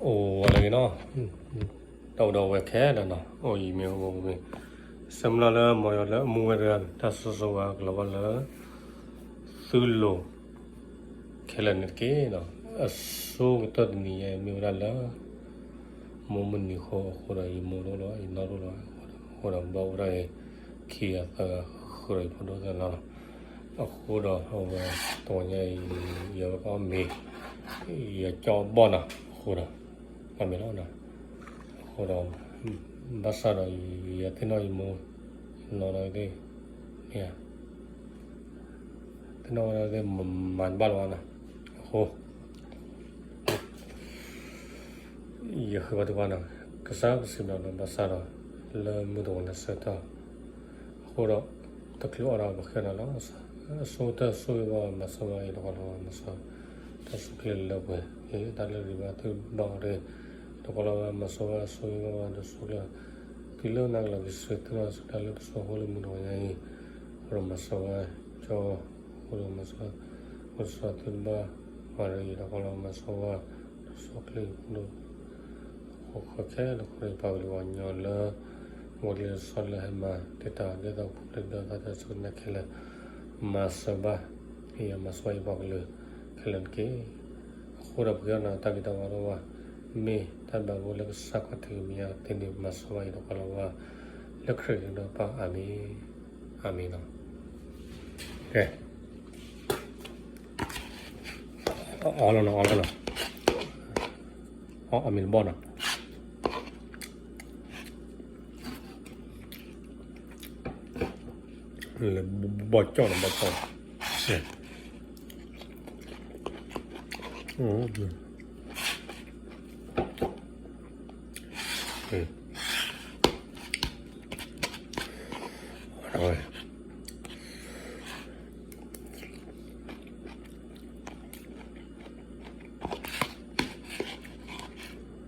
အိၣ်ဝဲလၢဂ့ၤနီၤ, တၢ်အိၣ်ဒီးဝဲခဲလၢာ်နီၤ, အိၣ်ယံၤမ့ၢ်အိၣ်မ့ၢ်, ဆၢမုၢ်လၢ်လၢမ်ယွၤလၢအမူဝဲတဂၤ တၢ်ဆိၣ်ဂ့ၤဆိၣ်ဝါကလီၤဘၣ်လၢ သုလိၤ ခဲလၢာ်န့ၣ်တက့ၢ်နီၤ. အဆိကတၢၢ်တနံၤအံၤ မ့ၢ်ဝဲဒၣ်လၢ မုၢ်မုၢ်နံၤဃီအဃိဒီး ယမိၢ်ဒိၣ်လီၤ ယနီၢ်ဒိၣ်လီၤ, အဃိဒီးဘၣ်အိၣ်ဒီး ခံဂၤသၢဂၤဃုာ်ဒီးယဖိဒိၣ်သၢဂၤလီၤ. အဃိဒီးအဝဲ တဂီၤညါအံၤ ယဝဲကအီၣ်မ့ၤ ယကၠီဘီၣ်နီၤ, အဃိဒီး အီၣ်မ့ၤလီၤနီၤ. အဃိဒီး ဘၣ်ဆၣ်ဒီး ယသ့ၣ်နီၣ်ယမိၢ် ယနီၢ်ဒီးသ့ၣ် မ့ၢ်ဧါ သ့ၣ်နီၣ်ဝဲဒၣ်သ့ၣ် မၤတဘၣ်လၢၤဘၣ်နီၤ. အဃိ ယဃ့ဘါထုကဖၣ်နီၤ, ကစၢ်ကစံးဘျုးနီၤ ဘၣ်ဆၣ်ဒီး လၢမုၢ်တဂီၤလၢဆၢကတီၢ် အဃိဒီး တချုးအီၣ်ဒီးပဃ့ဒီးလီၤ. အဆိကတၢၢ်ဆိၣ်ဂ့ၤဘၣ်မၤစၢၤဘၣ်အံၤ တကီလီၤမၤစၢၤ တၢ်ဆူၣ်ချ့လၢပှဲၤ တၢ်လၢဂ့ၤဘၣ်သုဘၣ်အီၤတဂ့ၤ, တကီလီၤဘၣ်မၤစၢၤဘၣ် ဆိၣ်ဂ့ၤဘၣ်ဒီးဆိၣ်ချ့ တုၤလၢနကလီၤက့ၤဆၢထၢၣ်ဒီး ဆၢကတီၢ်လၢပစိၤဃိလၢမုၢ်တဂီၤညါအံၤ, အဃိဒီးမၤစၢၤဘၣ်ကၠီ အဃိဒီးမၤစၢၤ အဃိဒီးစီၤသုတဘၣ် မၤရအံၤ တကီလီၤမၤစၢၤဘၣ် ဒီးဆိၣ်ချ့အဃိဒီး အဃိခဲလၢာ်အဃိဒီး ပၢ်ကလုာ်ပှၤကညီလၢ ဂီၤကျဲးစၢးလၢဟဲမၤတ့ၢ်တၢ်ဒ်သိး ပူၤဖျဲးဒီးတၢ်ဆူၣ်ကနၣ်ခဲလၢာ် မၤစၢၤဘၣ် ယမၤစၢၤဘၣ်ယပှၤကလုာ်ခဲလၢာ်တက့ၢ်. အဃိဒီးပဃ့အီၣ်နၤတၢ်ဂ့ၤတၢ်ဝါတအိၣ်ဘၣ်, မ့ၢ်တၢ်ဘၣ်ဘိလၢကစၢ်ခီၣ်ထံးကမံယါသ့န့ၣ် မၤစၢၤဘၣ်ယတကီလီၤဘၣ် လၢခရံာ်ကဒီးပၢ် အၤမ့ၣ် အၤမ့ၣ်လီၤ. ကဲ အီၣ်လီၤနီၤ အီၣ်လီၤ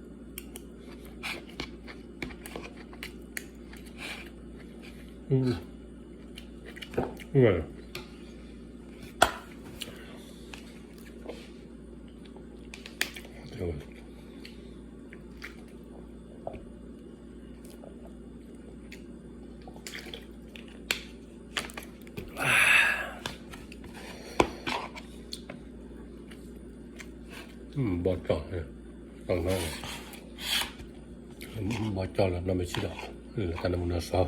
နီၤ အီၣ်အမ့ၢ်တဘီၣ်နီၤ လၢဘီၣ်ကၠီၣ်နီၤ ဘီၣ်ကၠီၣ် ဘီၣ်ကၠီၣ် ဘီၣ်ကၠီၣ်လၢနီၢ်မ့ၢ်ဆံးဒီး လၢတၢ်နမူနီၢ်စီ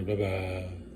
Bye bye.